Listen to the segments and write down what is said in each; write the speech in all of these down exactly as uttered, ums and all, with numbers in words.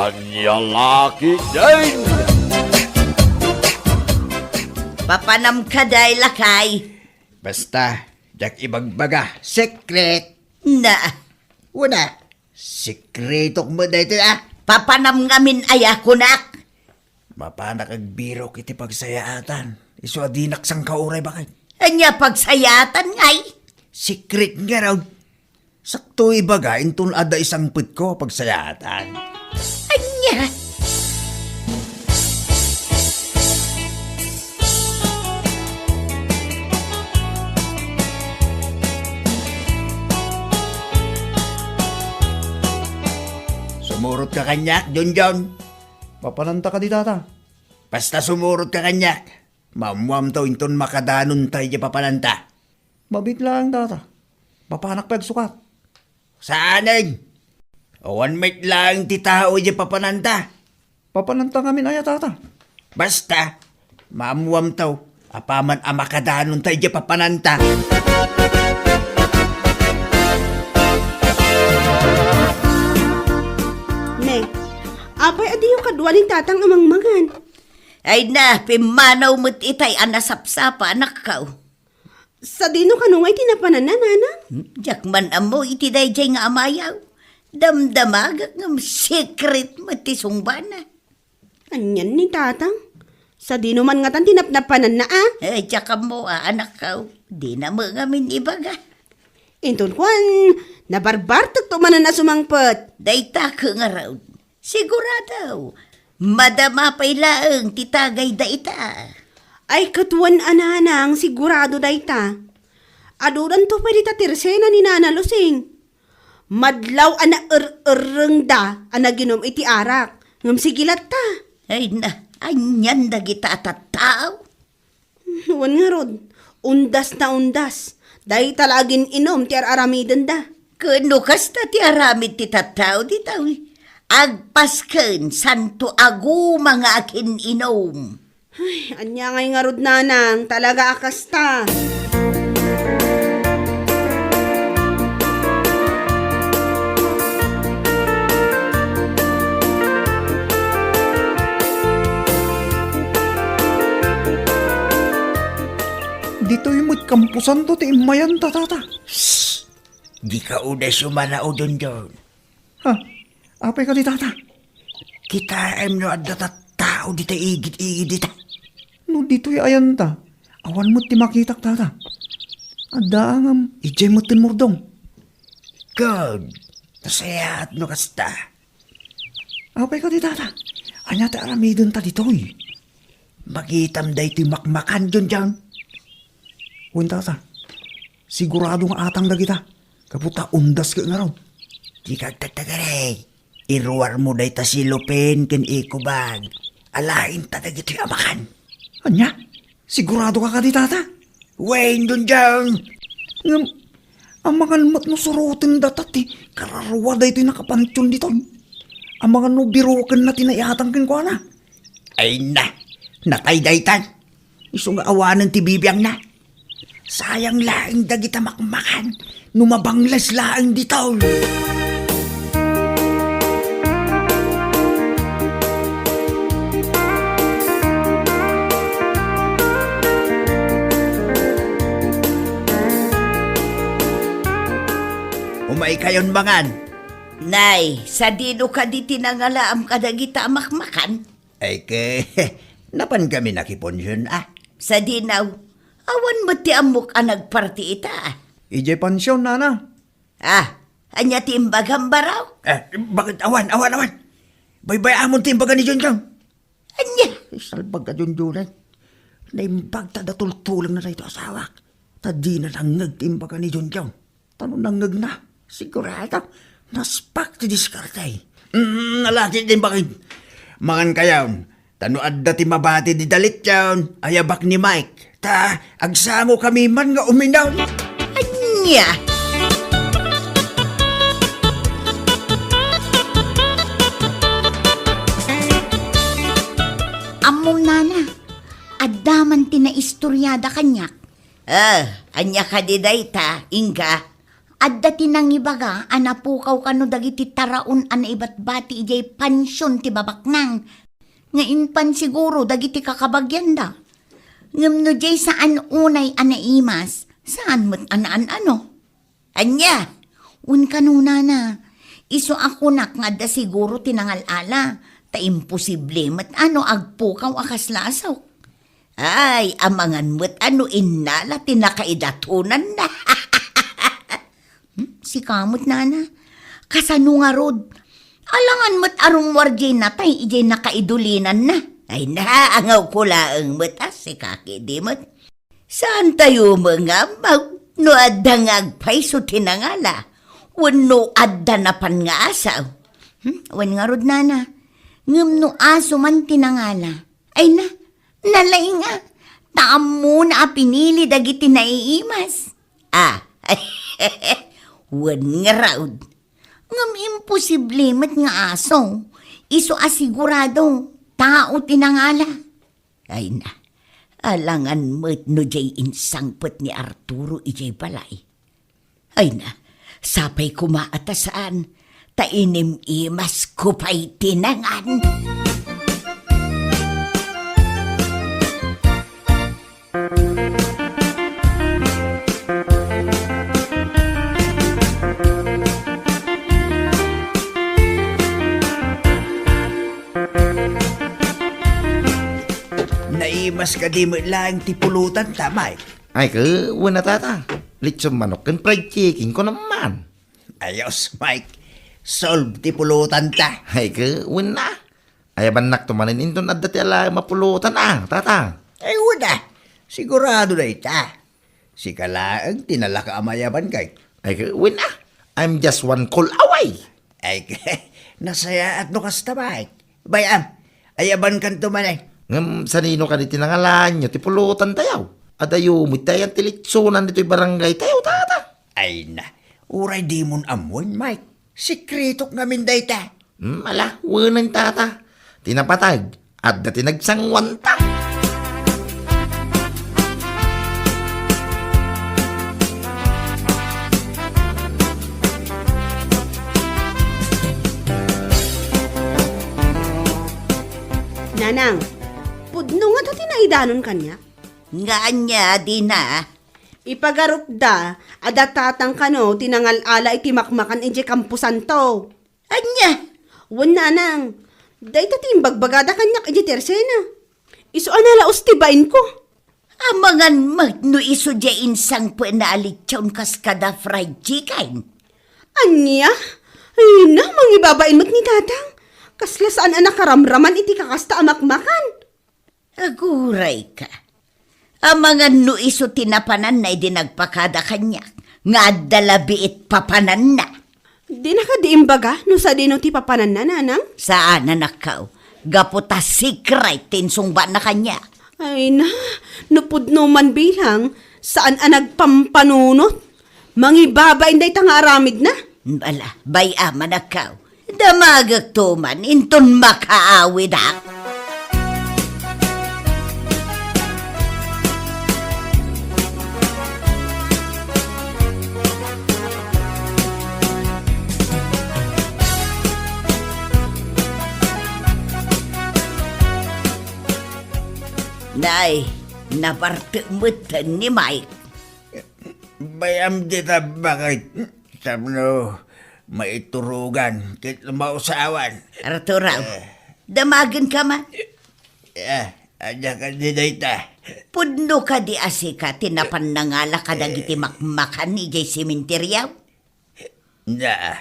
Ania la ketdin? Papanam kadi, lakay. Basta, diak ibagbaga, secret. Na. Wen a, sekretok met daytoy, a. Papanam ngamin aya kunak. Mapanak agbirok iti pagsayaatan. Isu a dinak sangkauray, baket. Ania pagsayaatan ngay? Secret ngarud. Sakto ibaga inton adda isangpetko a pagsayaatan. Ania? Sumurotka kaniak, Junjun. Papananta kadi, tata? Basta sumurotka kaniak. Maammuamto inton makadanonta idiay papananta. Mabiit laeng, tata. Papanak pay agsukat. Saanen? Awan met laeng ti tao idiay papananta. Papananta ngamin aya, tata? Basta, maammuamto, apaman a makadanonta idiay papananta. Ne, apay a diyo kadua ni tatang a mangmangan? Ay na, pimmanaw met itay a nasapsapa, anakko. Sadino kano nga iti napananna, nanang? Hmm, diak man ammo iti daydiay nga amayaw. Damdamagek ngem secret met ti sungbana. Anian ni tatang? Sadino man ngatan ti napnapananna, a? Eh, diak ammo, a, anakko. Dina met ngamin ibaga. Inton kuan, nabarbartekto manen a sumangpet. Dayta ket ngarud. Sigurado, madama pay laeng ti tagay dayta. Ay, ket wen a, nanang, sigurado dayta. Adudanto pay dita tersena ni Nana Lusing. Madlaw a naer-errengda a naginum iti arak, ngem sige latta. Ay na, anian dagita a tattao? Wen ngarud, undas na undas. Dayta la agin-inum ti ar-aramidenda. Ket no kasta ti aramid ti tattao ditoy, agpasken santo a guma nga agin-inum. Ay, ania ngay ngarud, nanang, talaga a kasta. Ditoy met kamposanto ti immayanta, tata. Shh! Dika uday sumanao, Junjun. Ha? Apay kadi, tata? Kitaem no adda tattao dita igid-igid dita. No ditoy ayanta, awan met ti makitak, tata. Adda ngem, idiay met ti murdong. Kud, nasayaat no kasta. Apay kadi, tata? Ania ti aramidenta ditoy? Makitam daytoy makmakan, Junjun. Wen, tata. Sigurado nga atang dagita. Gapu ta undas ket ngarud. Dika agtagtagari. Iruarmo dayta cellophane ken eco bag. Alainta dagitoy a makan. Ania? Sigurado ka kadi, tata? Wen, Junjun. Ngem, amangan met no surotendata ti kararua daytoy nakapantion ditoy. Amangan no birokenna ti naiyatang kenkuana. Ay na, natay daytan. Isu nga awanen ti bibiangna. Sayang laeng dagita makmakan no mabangles laeng ditoy. Umaykayon mangan. Nay, sadino kadi ti nangalaam kadagita a makmakan? Ay, ke, napan kami nakiponsion, a. Sadino, awan met ti ammok a nagparti ita. Idiay pansion, nana. A, ania ti imbagam, baro? A, baket awan, awan, awan. Baybay-amon ti imbaga ni Junjun. Ania? Salbag a Junjun, ay. Naimbag ta datultulengna daytoy asawak. Ta dina nangngeg ti imbaga ni Junjun. Ta no nangngegna, sigurado, naspak ti diskarte. Mm, nalaki din bakit. Mangan kayon, ta no adda ti mabati di dalityon, ayabak ni Mike. Ta, agsangokami man nga uminom. Ania? Ammom, nana, adda man ti naistoriada kaniak. Ah, ania kadi dayta, Inga? adda ti nangibaga a napukaw kano dagiti taraon a naibatbati idiay pansion ti babaknang nga impan siguro dagiti kakabagianda. Ngem no diay saan unay a naimas, saan met a naan-ano. Ania? Wen kano, nana, isu a kunak nga adda siguro ti nangal-ala, ta imposible met a no agpukaw a kasla a saok. Ay, amangan met a no innala ti nakaidatonanna. Hmm, sika met, nana. Kasano ngarud? Alangan met a rummuar diay natay idiay nakaidulinanna. Ay, naangawko laeng met a sika ketdi met. Saantayo met nga ammo no adda nga agpayso ti nangala, wenno adda napan nga asaw. Hmm? Wen ngarud, nana. Ngem no aso man ti nangala, ay na, nalaing a, ta ammona a pinili dagiti naiimas. Ah, wen ngarud. Ngem imposible met nga aso, isu a sigurado, tao ti nangala. Ay na, alangan met no diay insangpet ni Arturo idiay balay. Ay na, sapay koma a ta saan, ta inim-imasko pay ti nangan. Naimas kadi met laeng ti pulotanta, Mike? Ay, ke, wen a, tata. Litson manok ken fried chicken ko naman. Ayos, Mike. Solve ti pulotanta. Ay, ke, wen a. Ayabannakto manen inton adda ti alaem a pulotan, a, tata. Ay, wen a. Sigurado dayta. Sika laeng ti nalaka a mayaban, kay. Ay, ke, wen a. I'm just one call away. Ay, nasayaat no kasta, Mike. Bay-am, ayabankanto manen. Ngem sanino kadi ti nangalaanyo ti pulotantayo? Adayo met ti ayan ti litsonan ditoy barangaytayo, tata. Ay na, uray dimon ammoen, Mike. Sekretok ngamin dayta. Hmm, ala, wenen, tata. Ti napateg, adda ti nagsanguanta. Nanang, pudno ngata ti naidanon kaniak? Nga ania, dina? Ipagarupda, adda tatang kano ti nangal-ala iti makmakan idiay kamposanto. Ania? Wen, nanang, dayta ti imbagbagada kaniak idiay tersena. Isu a nalaos ti bainko. Amangan met no isu diay insangpetna a litson kas kada fried chicken. Ania? Ay na, mangibabain met ni tatang. Kasla saan a nakaramraman iti kakasta a makmakan. Aguray ka. Amangan no isu ti napananna idi nagpakada kaniak, nga adda labi it papananna. Dina kadi imbaga no sadino ti papananna, nanang? Saan, anakko. Gapu ta secret ti insungbatna kaniak. Ay na, no pudno man bilang, saan a nagpampanunot. Mangibabain dayta nga aramidna. Ala, bay-am, anakko. Damagekto man inton makaawidak. Nay, naparte metten ni Mike. Bay-am dita, baket tapno maiturugan ket mausawan. Arturo, eh, damagenka man. Eh, adda kadi dayta. Pudno kadi a sika ti napan nangala kadagiti makmakan idiay sementeryo? Na,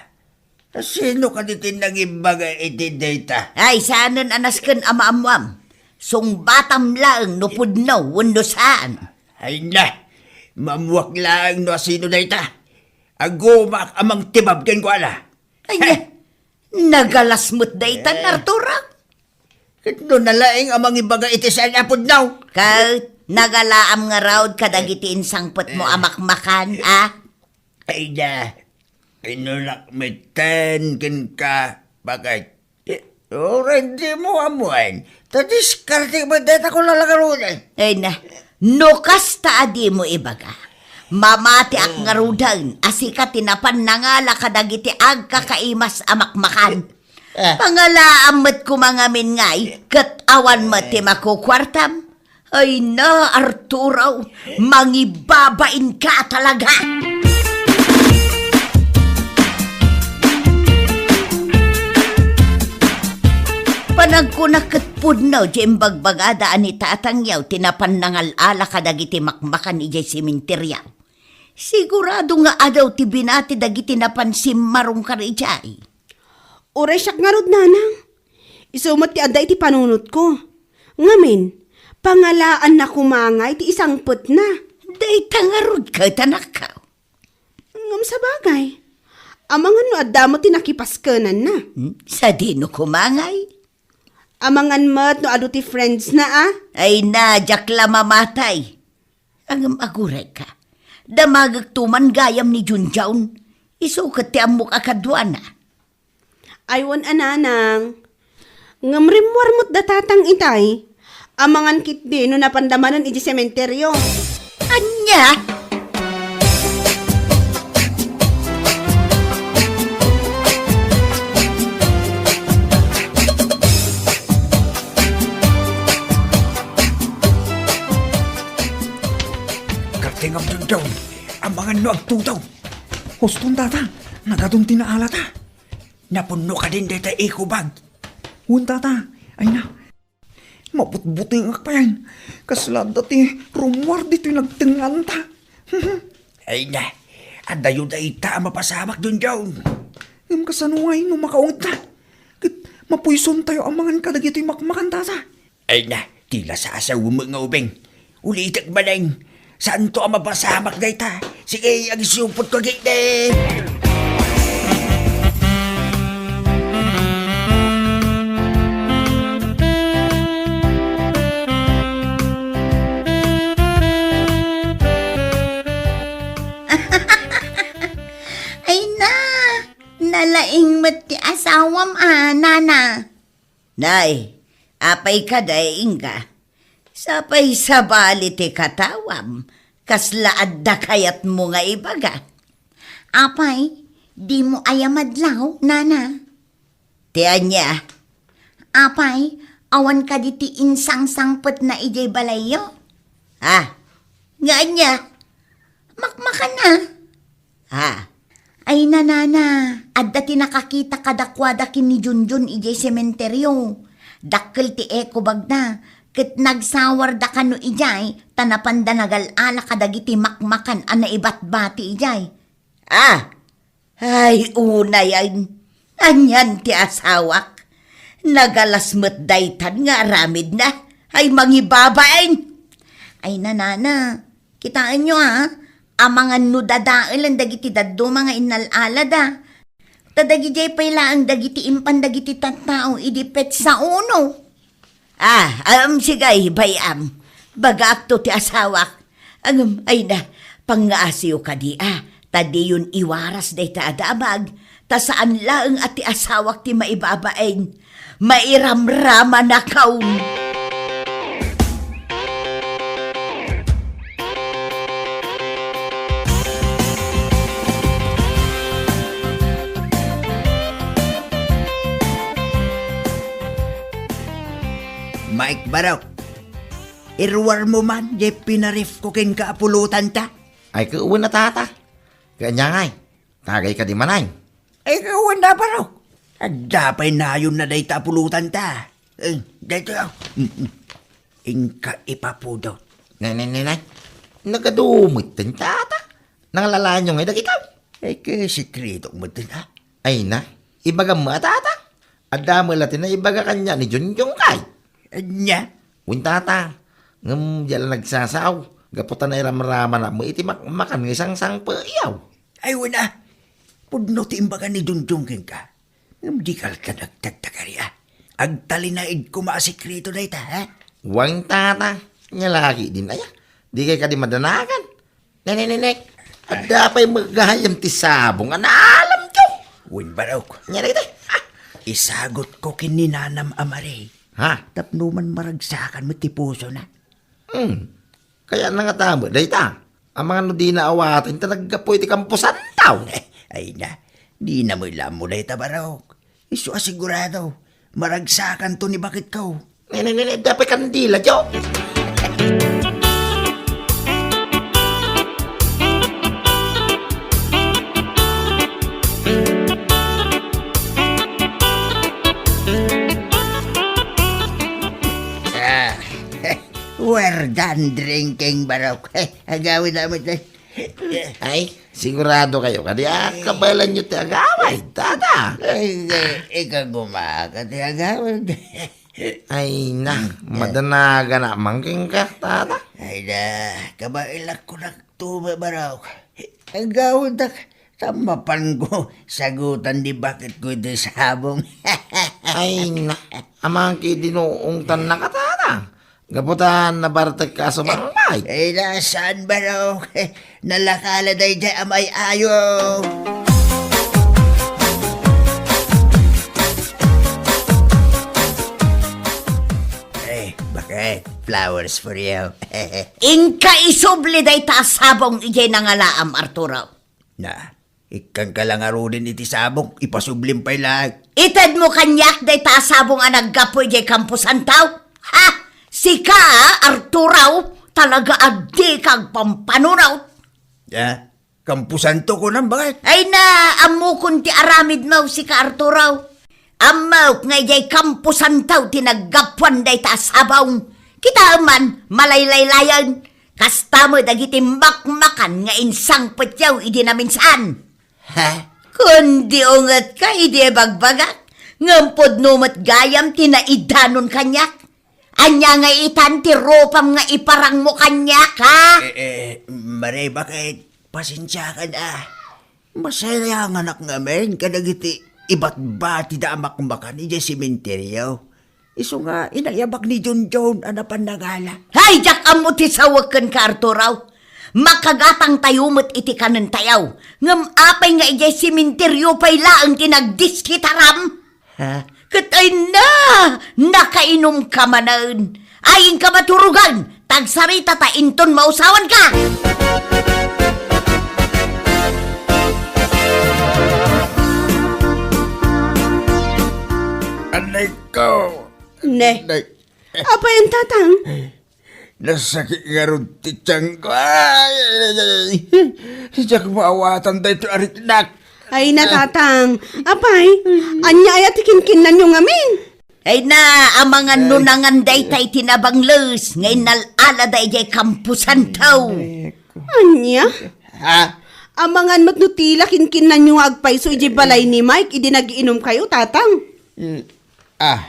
sino kadi ti nangibaga iti dayta? Ay, saanen a nasken a maammoam. Sungbatam laeng no pudno wenno saan. Ay na, maammoak laeng no asino dayta. Agumaak a mangtibab kenkuana. Ay, nagalas met dayta, eh, Arturo. Ket no nalaing a mangibaga iti saan a pudno? Ket nagalaam ngarud kadagiti insangpetmo a makmakan, a? Ay da, inulak metten kenka, baket. Uray dimo ammoen, ta diskarte met dayta ko lalagaruden. Ay na, no kasta a dimo ibaga, Mamatiak ngaruden a sika ti napan nangala kadagiti agkakaimas a makmakan. Eh. Pangalaam met koma ngamin ngay, ket awan met ti makukuartam. Ay na, Arturo, mangibabain ka talaga. Panagkunak ket pudno ti imbagbagada a ni Tatang Yaw ti napan nangal-ala kadagiti makmakan idiay sementerio. Sigurado nga adu ti binati dagiti napan simmarungkar idiay. Uray siak ngarud, nanang. Isu met ti adda iti panunotko. Ngamin, pangalaanna koma ngay ti isangpetna. Dayta ngarud ket, anakko. Ngem sabagay, amangan no adda met ti nakipaskenanna. Hmm? Sadino koma ngay? Amangan met no adu ti friends na, a? Ay na, diak la mamatay. Ngem agurayka, damagekto man gayam ni Junjun. Isu ket ti ammok a kaduana. Ay wen a, nanang. Ngem rimmuar met da Tatang itay. Amangan ketdi no napanda manen iti sementerio. Ania? Kartengam, Junjun. Amangan no agtudo. Huston, tata. Nagadun ti naalata. Napunno kadin dayta eco bag? Wen, tata. Ay na. Mabutbutengak payen. Kasla adda ti rummuar ditoy nagtengnganta. Ay na. Adayo dayta a mapasamak, Junjun. Ngem kasano ngay no makaungta? Ket mapuyson tayo amangan kadagitoy makmakan, tata. Ay na, ti lasasa met nga ubing. Ulitek manen, saanto a mapasamak dayta. Sige, agisupotko ketdi. Ay na, nalaing met ti asawam a, nana. Nay, apay kadi, Inga? Sapay sabali ti katawam, kasla adda kayatmo nga ibaga? Apay, dimo aya madlaw, nana? Ti ania? Apay, awan kadi ti insangsangpetna idiay balayyo? Ha? Nga ania? Makmakan a. Ha? Ay, nanana, adda ti nakakita kadakuada ken ni Junjun idiay sementerio. Dakkel ti eco bagda, ket nagsawarda kano idiay, ta napanda nagal-ala kadagiti makmakan a naibatbati idiay. Ah! Ay, unay, ay, anian ti asawak? Nagalas met daytan nga aramidna. Ay, mangibabain! Ay, nanana, kitaenyo, a, amangan no dadaelen dagiti dadduma nga innal-alada. Ta dagidiay pay laeng dagiti impan dagiti tattao idi petsa uno. Ah, am, sige, bay-am. Bagaakto ti asawak. Ngem, ay na, pangngaasiyo kadi, a, ta diyon iwaras dayta a damag, ta saan laeng a ti asawak ti maibabain. Mairamramanakon. Mike Barok, iruarmo man diay pinarefko kenka a pulotanta? Ay, ket wen a, tata. Ket ania ngay? Tagay kadi manen? Ay, ket wen a, Barok. Adda pay nayonna dayta a pulotanta. Eh, daytoy, a. Mm, mm. Inka ipapudot. Nay, nay, nay, nay. Nagadu metten, tata. Nangalaanyo ngay dagita? Ay, ket sekretok metten, a. Ay na, ibagam met a, tata. Adda met la ti naibaga kaniak ni Junjun kay. Ania? Wen, tata. Ngem diak la nagsasao. Gapu ta nairamramanak met iti makmakan nga isangsangpetyo. Ay, wen a. Pudno ti imbaga ni Junjun kenka. Ngem dika latta nagtagtagari, a. Agtalinaed koma a sekreto dayta, ha? Wen, tata. Nia la ketdin aya. Dikay kadi madanagan. Nenenenek, adda pay met gayam ti sabong a naalamyo. Wen, Barok. Nia dagita? Ah, isagutko ken ni nanam a Mari. Ha? Tapno man maragsakan met ti pusona. Hmm. Kayatna ngata met dayta? Amangan no dina awaten ta naggapu iti kamposantaw. Ay na, dina met la ammo dayta, Barok. Isu a sigurado, maragsakanto ni baketko. Ne, ne, ne, ne, adda pay kandila, Jo. Ah, we're done drinking, Barok. Agawid amin, eh. Ay, sigurado kayo kadi a kabaelanyo ti agawid, tata? Ay, eh, ikagumakan ti agawid. Ay na, mm, madanagan a mangking ka, tata? Ay na, kabaelakko nakto, Barok. Agawidek, ta mapanko sagutan ni baketko iti sabong. Ay na, amangki dinuongtan na ka, tata? Gapu ta nabartek ka a sumangpay. Eh, nasaan, Barok? Nalakala daydiay a may-ayo. Eh, bakit? Flowers for you. Inka isubli dayta a sabong idiay nangalaam, Arturo. Na, ikkanka la ngaruden iti sabong, ipasublim pay laeng. Itedmo kaniak dayta a sabong a naggapu idiay kamposantaw? Ha? Sika, Arturo, talaga a dika agpampanunot. Ah, kamposanto kunam, bakit? Ay na, ammokon ti aramidmo, sika, Arturo. Ammok nga idiay kamposantaw ti naggapuan dayta a sabong. Kitaem man, malaylaylayen. Kasta met dagiti makmakan nga insangpetyo idi naminsan. Ha? Kundi ungetka idi ibagbagak, ngem pudno met gayam ti naidanon kaniak. Ania nga itan ti rupam nga iparangmo kaniak, ha? Eh, eh, Mare, bakit? Pasensiakan, ah. Masayanganak ngamin kadagiti ibatbatida a makmakan idiay sementerio. Isu nga inayabak ni Junjun a napan nangala. Hay, diak ammo ti sawek kenka, Arturo. Makagatangtayo met iti kanentayo. Ngem apay nga idiay sementerio pay laeng ti nagdiskitaram? Ha? Ket ay na, nakainumka manen. Ay, inka maturogan, ta agsarita ta inton mausawanka. Anay ko. Ne. Nay. Apay, tatang? Nasakit ngarud ti tiangko. Ay, ay, ay, ay. Diak maawatan daytoy a riknak. Ay na, tatang. Apay, ania aya ti kinkinnanyo ngamin? Ay na, amangan no nangan dayta iti nabangles nga innal-alada idiay kamposanto. Ania? Ha? Amangan met no ti la kinkinnanyo nga agpayso idiay balay ni Mike idi nagiinumkayo, tatang. Mm, ah.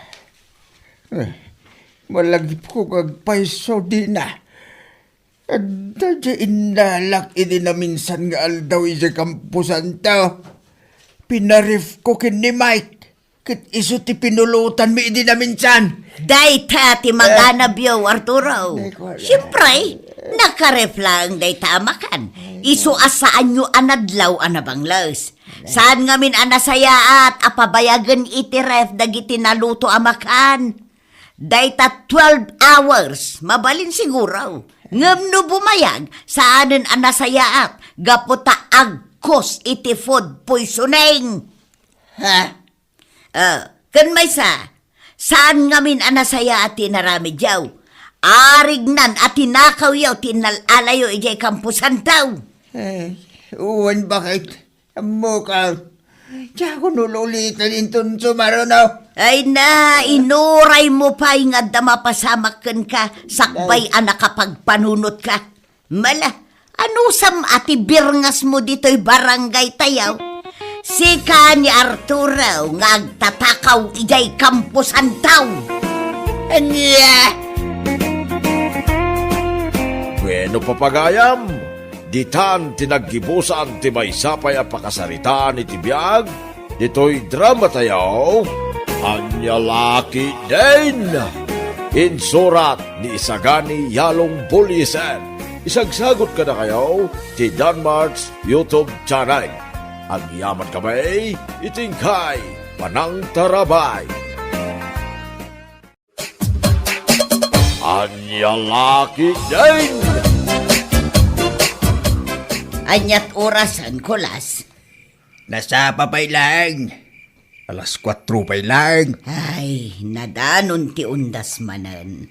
Eh, malagipko nga agpayso dina. Adda diay innalak idi naminsan nga aldaw idiay kamposanto. Pinarefko ken ni Mike, ket isu ti pinulotanmi idi naminsan. Dayta ti maganabyo, Arturo. Siempre, nakaref laeng dayta a makan. Isu a saanyo a nadlaw a nabangles. Saan ngamin a nasayaat a pabayagen iti ref dagiti naluto a makan. Dayta twelve hours, mabalin siguro. Ngem no bumayag, saanen a nasayaat gapu ta agkos iti food poisoning. Ha? Ah, ken maysa, saan ngamin a nasayaat ti inaramidyo? Arignan a tinakawyo ti innal-alayo idiay kamposanto. Eh, wen, bakit? Ammok, diakon ululitan inton sumaruno. Ay na, inuraymo pay nga adda mapasamak kenka, sakbay a nakapagpanunotka. Mala, anusam a ti birngasmo ditoy barangaytayo? Sika ni Arturo nga agtatakaw idiay kamposanto. Ania? Bueno, papagayam, ditan ti naggibusan ti maysa pay a pakasaritaan iti biag ditoy dramatayo, Ania La Ketdin! Insurat ni Isagani Yalong Buliesen. Isagsagut kadakayo ti Danmart's YouTube channel. Agyaman kami iti inkay panangtarabay. Ania La Ketdin! Aniat orasen, Kulas? Nasapa pay laeng. Alas kuatro pay laeng. Ay, nadanon ti undas manen.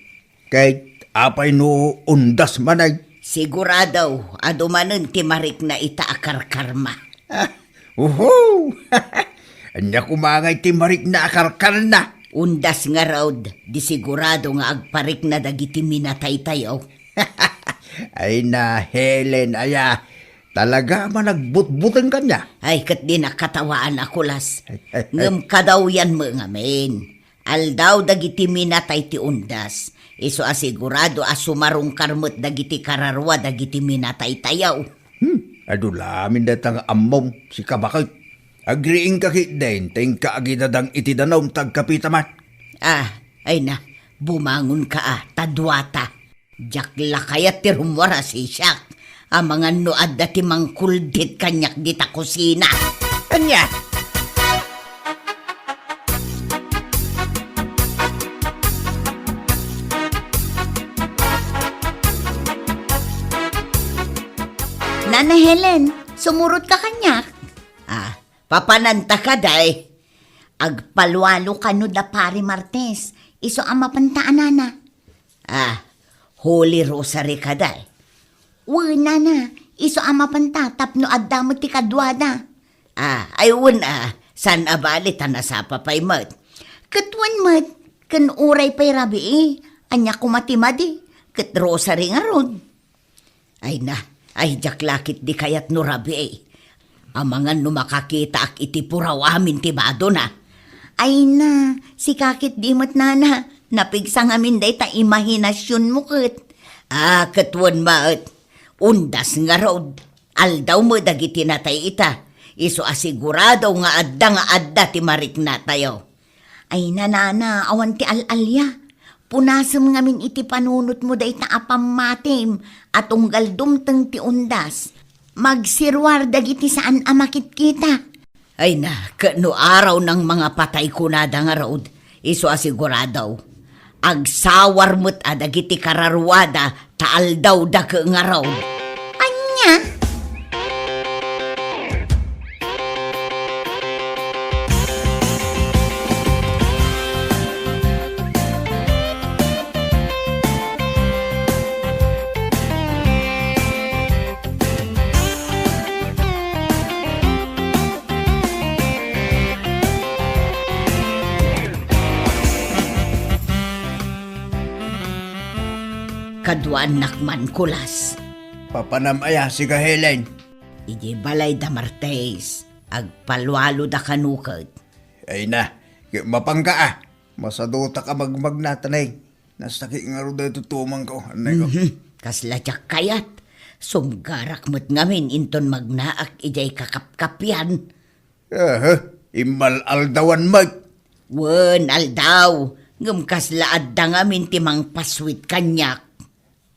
Ket apay no undas manen? Sigurado, adu manen ti marikna ita a karkarma. Ah, uhu! Ania koma ngay ti marikna a karkarna? Undas ngarud, di sigurado nga agparikna dagiti minataytayo. Ay na, Helen, aya, talaga a managbutbuteng kaniak. Ay, ket dinak katawaan a Kulas. Ay, ay, ay. Ngem kadawyan met ngamin. Aldaw dagiti minatay ti undas. Isu a sigurado a sumarungkar met dagiti kararua dagiti minataytayo. Hmm, adu lamin dayta nga ammom, sika baket. Agriingka ketdin, ta inka agidadang iti danum ta agkapita man. Ah, ay na, bumangonka a, ta duata. Diak la kayat ti rummuar a sisiak. Amangan no adda ti mangkuldit kaniak dita kusina. Ania? Nana Helen, sumurotka kaniak? Ah, papananta kadi? Agpalualo kano da Pari Martes, isu a mapanta a nana. Ah, Holy Rosary kadi? Wen, nana, isu a mapanta tapno adda met ti kaduada. Ah, ay wen a, saan a bali ta nasapa pay met. Ket wen met, ken uray pay rabii, ania koma ti madi, ket rosary ngarud. Ay na, ay diak la ketdi kayat no rabii. Amangan no makakitaak iti puraw amin ti badona. Ay na, sika ketdi met nana, napigsa ngamin dayta imahinasionmo ket. Ah, ket wen met, undas ngarud, aldaw met dagiti natay ita, isu a sigurado nga adda nga adda ti mariknatayo. Ay na, nana, awan ti al-alia. Punasem ngamin iti panunotmo dayta a pammatim a tunggal dumteng ti undas. Magsiruar dagiti saan a makitkita. Ay na, ket no araw nang mangapatay kunada ngarud, isu a sigurado. Agsawar met a dagiti kararuada ta aldawda ket ngarud. Ania? Kaduaannak man, Kulas. Papanam aya, sika Helen? Idiay balay da Martes, agpalualo da kano ket. Ay na, ket mapanka a. Masadutak a magmagna, taneng. Nasakit ngarud daytoy tumangko, anneko. Mhm. Kasla diak kayat. Sumgarak met ngamin inton magnaak idiay kakapkapian. Aha, immal-aldawan met. Wen, aldaw. Ngem kasla adda ngamin ti mangpassuit kaniak.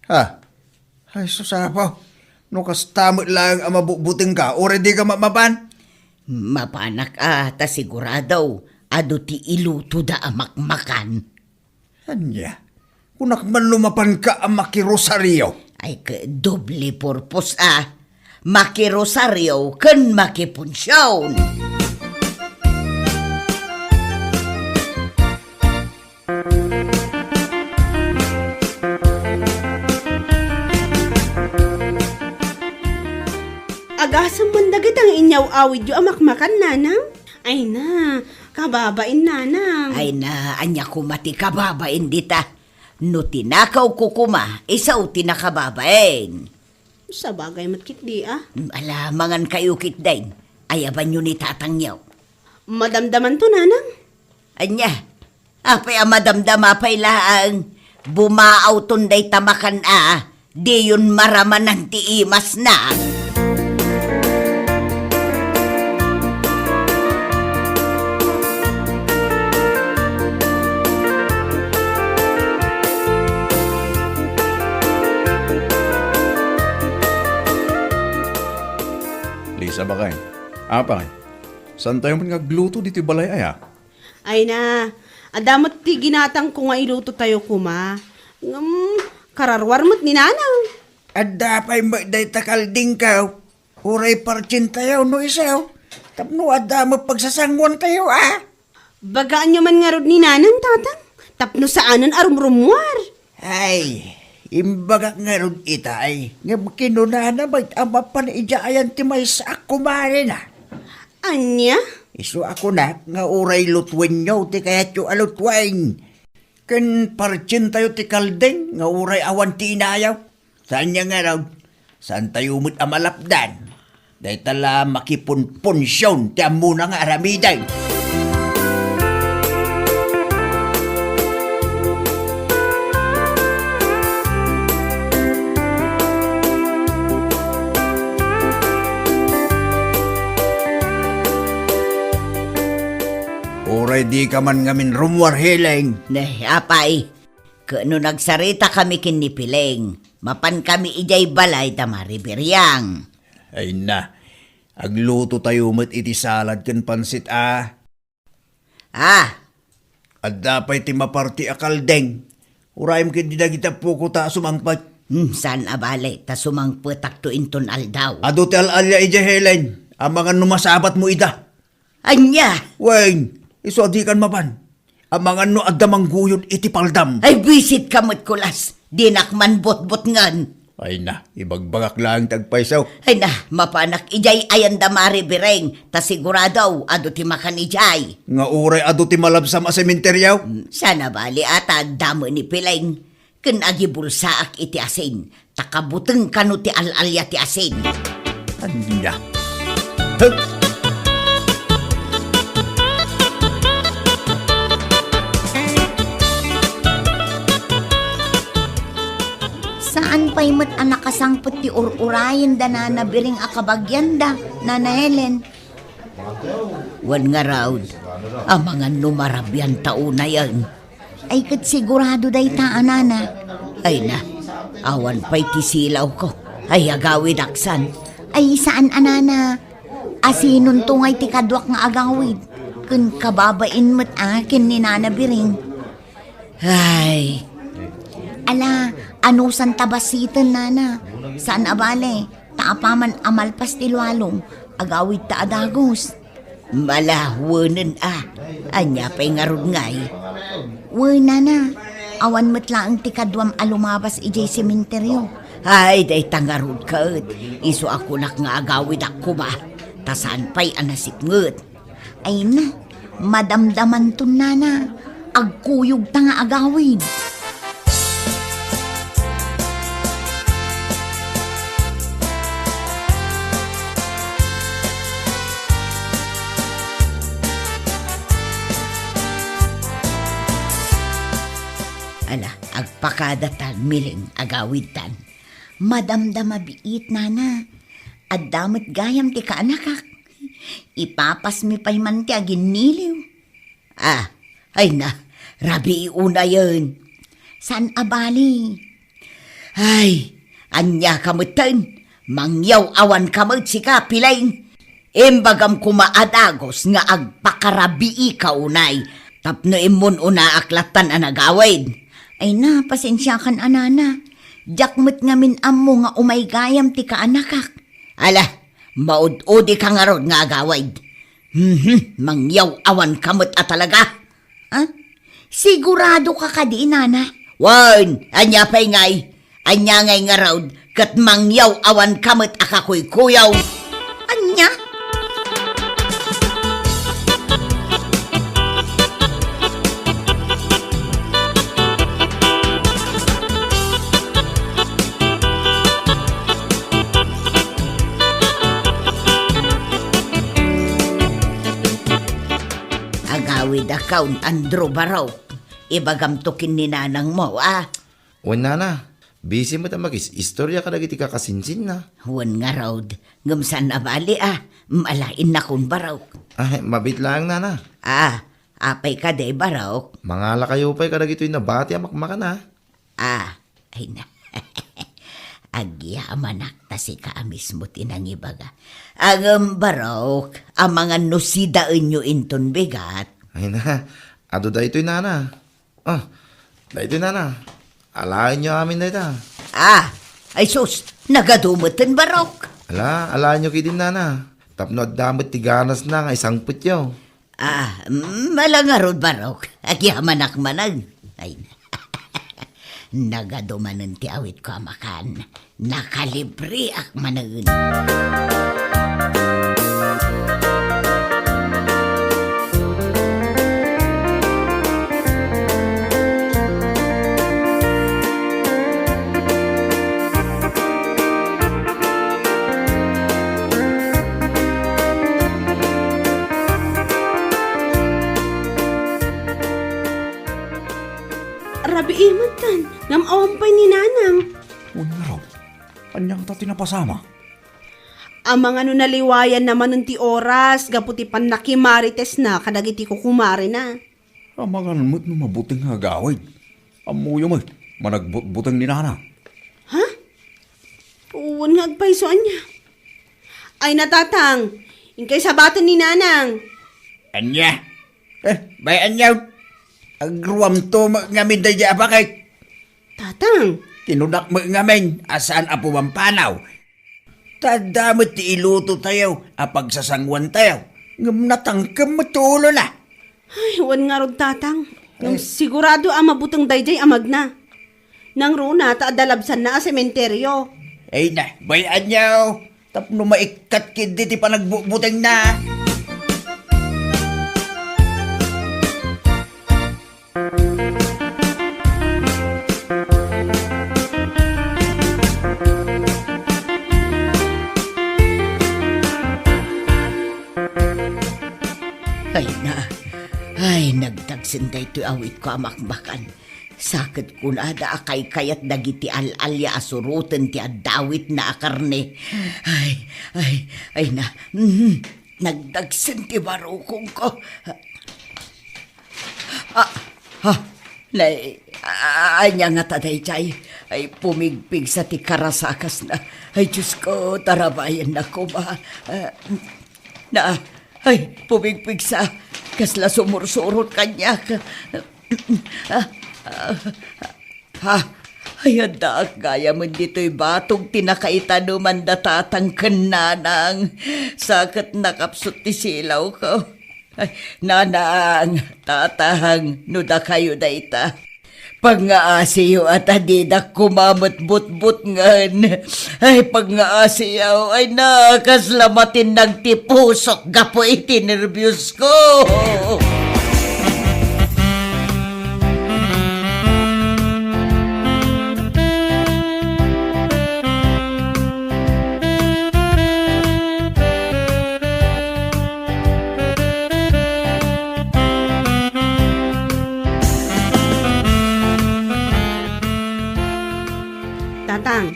Ha? Ay, sus, Apo. No kasta met laeng a mabutbutengka, uray dika ma-, mapan? Mapanak a, ta sigurado, adu ti ilutoda a makmakan. Ania? Kunak man no mapanka a makirosario? Ay, ket doble purpose a. Makirosario ken makipunsion. Agasem man dagita nga inyaw-awidyo a makmakan, nanang? Ay na, kababain, nanang. Ay na, ania koma ti kababain dita? No tinakawko koma, isu ti nakababain. Sabagay met ketdi a. Ala, mangan kayo ketdin. Ayabanyo ni tatangyo. Madamdamanto, nanang. Ania? Apay a madamdama pay laeng? Bumaawton dayta makan a, diyon maramanan ti imasna. Lisa, bakay. Apay, saantayo met nga agluto ditoy balay aya? Ay na, adda met ti ginatangko nga ilutotayo koma. Ngem, kararuar met ni nanang. Adda pay met dayta kaldingko. Uray partientayo no isu. Tapno adda met pagsasanguantayo, a? Bagaanyo man ngarud ni Nanang, Tatang, tapno saanen a rumrummuar. Ay, imbagak ngarud itay, ngem kinunana met a mapan idiay ayan ti maysa a kumarena. Ania? Isu a kunak nga uray lutuenyo ti kayatyo a lutuen. Ken partientayo ti kaldeng nga uray awan ti inayo. Saan nga ngarud, saantayo met a malapdan. Dayta la makipunpunsion ti ammona nga aramiden. Uray dika man ngamin rummuar, Heleng. Ne, apay. Ket no nagsaritakami ken ni Pileng, mapankami idiay balay da Mari Biriang. Ay na, aglutotayo met iti salad ken pansit a. Ah! Adda pay ti maparti a kaldeng. Urayem ketdi dagiti appo ko ta sumangpet. Hmm, saan a bale, ta sumangpetakto inton aldaw. Adu ti al-alia idiay, Helen. Amangan no masabatmo ida. Ania? Wen, isu a dikan mapan. Amangan no adda mangguyod iti paldam. Ay, buisitka met, kulas. Dinak man botbotngen. Ay na, ibagbagak laeng ti agpayso. Ay na, mapanak idiay ayan da Mari Bireng, ta sigurado, adu ti makan idiay. Nga uray adu ti malabsam a sementeryo? Mm, saan a bale a ta adda met ni Pileng. Ken agibulsaak iti asin, ta kabuteng kano ti al-alia ti asin. Ania? Huh? Saan pay met a nakasangpet ti ur-urayen da Nana Biring a kabagianda, Nana Helen. Wen ngarud, amangan no marabianta unayen. Ay, ket sigurado dayta a nana. Ay na, awan pay ti silawko. Ay, agawid aksan. Ay, saan a nana. Asinonto ngay ti kaduak nga agawid? Ken kababain met a ken ni Nana Biring. Ay. Ala, anusan ta basiten, nana? Saan a bale, ta apaman a malpas ti lualong, agawid ta a dagus. Malawenen a. Ania pay ngarud ngay? Wen, nana, awan met laeng ti kaduam a lumabas idiay sementeryo. Ay, dayta ngarud ket, isu a kunak nga agawidak koma, ta saan pay a nasipnget. Ay na, madamdamanton, nana. Agkuyogta nga agawid. Ala, agpakadatan, Miling, agawidtan. Madamdama biit, nana. Adda met gayam ti kaanakak. Ipapasmi pay man ti aginniliw. Ah, ay na, rabii unayen. Saan a bale? Ay, ania ka metten? Mangyaw-awanka met sika, Pileng. Imbagam koma a dagus nga agpakarabiika unay, tapno immun-unaak lattan a nagawid. Ay na, pasensiakan a nana. Diak met ngamin ammo nga umay gayam ti kaanakak. Ala, maud-udika ngarud nga agawid. Mhm, mangyaw-awanka met a talaga. Ah? Siguradoka kadi, nana? Wen, ania pay ngay? Ania ngay ngarud, ket mangyaw-awanka met a kakuykuyaw. Ania? Agawidakon, Andrew Barok. Ibagamto ken ni nanangmo, a? Wen, nana, busy met a makis-istorya kadagiti kakasinsinna. Wen ngarud, ngem saan a bale a, malaennakon, Barok. Ay, mabiit laeng, nana. Ah, apay kadi, Barok? Mangalakayo pay kadagitoy nabati a makmakan, a. Ah, ay na. Agyamanak ta sika a mismo ti nangibaga. Ngem, Barok, amangan no sidaenyo inton bigat. Ay na, adu daytoy, nana. Ah, daytoy, nana. Alaenyo amin dayta. Ah, ay sus, nagadu metten, Barok. Ala, alaenyo ketdin, nana. Tapno adda met ti ganasna nga isangpetyo. Ah, mm, ala ngarud, Barok. Agyamanak manen. Ay, nagadu manen ti awitko a makan. Nakalibriak manen. Rabii metten, ngem awan pay ni Nanang. Wen ngarud, ania ngata ti napasama? Amangan no naliwayanna manen ti oras gapu ti pannakimarites na kadagiti kukumarena. Amangan met no mabuteng nga agawid. Ammoyo met, managbutbuteng ni Nanang. Ha? Wen nga agpayso ania? Ay na, Tatang, inkay sabaten ni Nanang. Ania? Eh, bay-anyo. Agruamto met ngamin daydiay a bakit. Tatang. Tinudak met ngamin a saan a pumampanaw. Ta adda met ti ilutotayo a pagsasanguantayo. Ngem natangkem met ti ulona. Ay, wen ngarud, Tatang. Ngem Eh. sigurado a mabuteng daydiay a magna. Nangruna ta adda labsanna a sementerio. Ay na, bay-anyo. Tapno maikkat ketdi ti panagbutbutengna. Ay na, ay, nagdagsen daytoy awitko a makmakan. Sa ket kunada a kaykayat dagiti al-alia a suroten ti addawitna a karne. Ay, ay, ay na. Mhm. Nagdagsen ti barukongko. Ah, ah, nay, ah, ania ngata daydiay? Ay, pumigpigsa ti karasakasna. Ay, Diosko, tarabayennak koma. Ah, na, ay, pumigpigsa. Kasla sumursurot kaniak. Ah, ah, ha? Ay, addaak gayamen ditoy batog ti nakaitaneman da tatang ken nanang. Sa ket nakapsut ti silawko. Ay, nanang, tatang, no dakayo dayta. Pangngaasiyo a ta didak koma met butbutngen. Ay, pangngaasiyo, ay na, kasla matinnag ti pusok gapu iti nerbios ko. Tatang,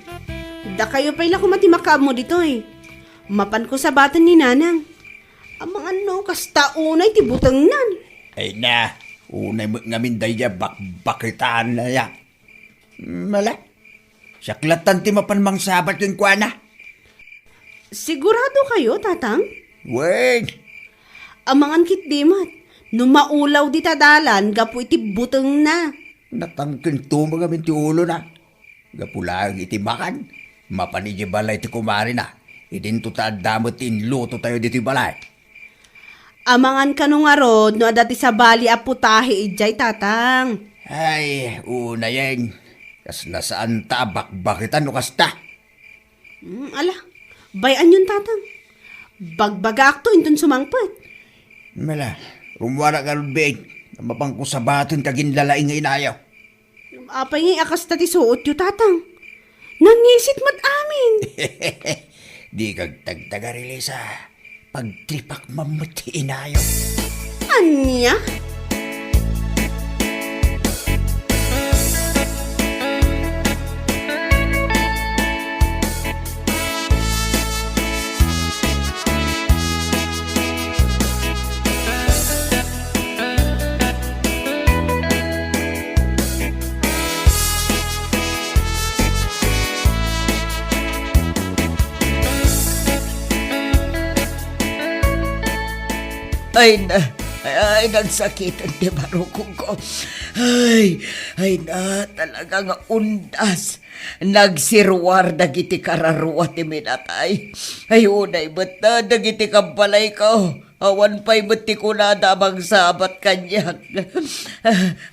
dakayo pay la koma ti makaammo ditoy. Mapanko sabaten ni Nanang. Amangan no kasta unay ti butengnan. Ay na, unay met ngamin daydiay bakbakitan aya. Mala, siak lattan ti mapan mangsabat kenkuana. Sigurado kayo, Tatang? Wen. Amangan ketdi met, no maulaw dita dalan gapu iti butengna. Natangkento met ngamin ti ulona. Gapu laeng iti makan, mapan idiay balay ti kumarena. Idinto ta adda met ti inlutotayo ditoy balay. Amangan kano ngarud no adda ti sabali a putahe idiay, Tatang. Ay, unayen. Kasla saanta a bakbakitan no kasta. Hmm, ala, bay-anyon, Tatang. Bagbagaakto inton sumangpet. Mala, rummuarak ngarud biit. Mapanko sabaten ti aginlalaing nga inayo. Apay ngay a kasta ti suotyo, Tatang? Nangisit met amin. Dika agtagtagari, Lisa. Pagtripak man met ti inayo. Ania? Ay na, Ay, nagsakiten ti barukongko. Ay, ay na, talaga nga undas. Nagsiruar dagiti kararua ti minatay. Ay, unay met na dagiti kabbalayko. Awan pay met ti kunada a mangsabat kaniak.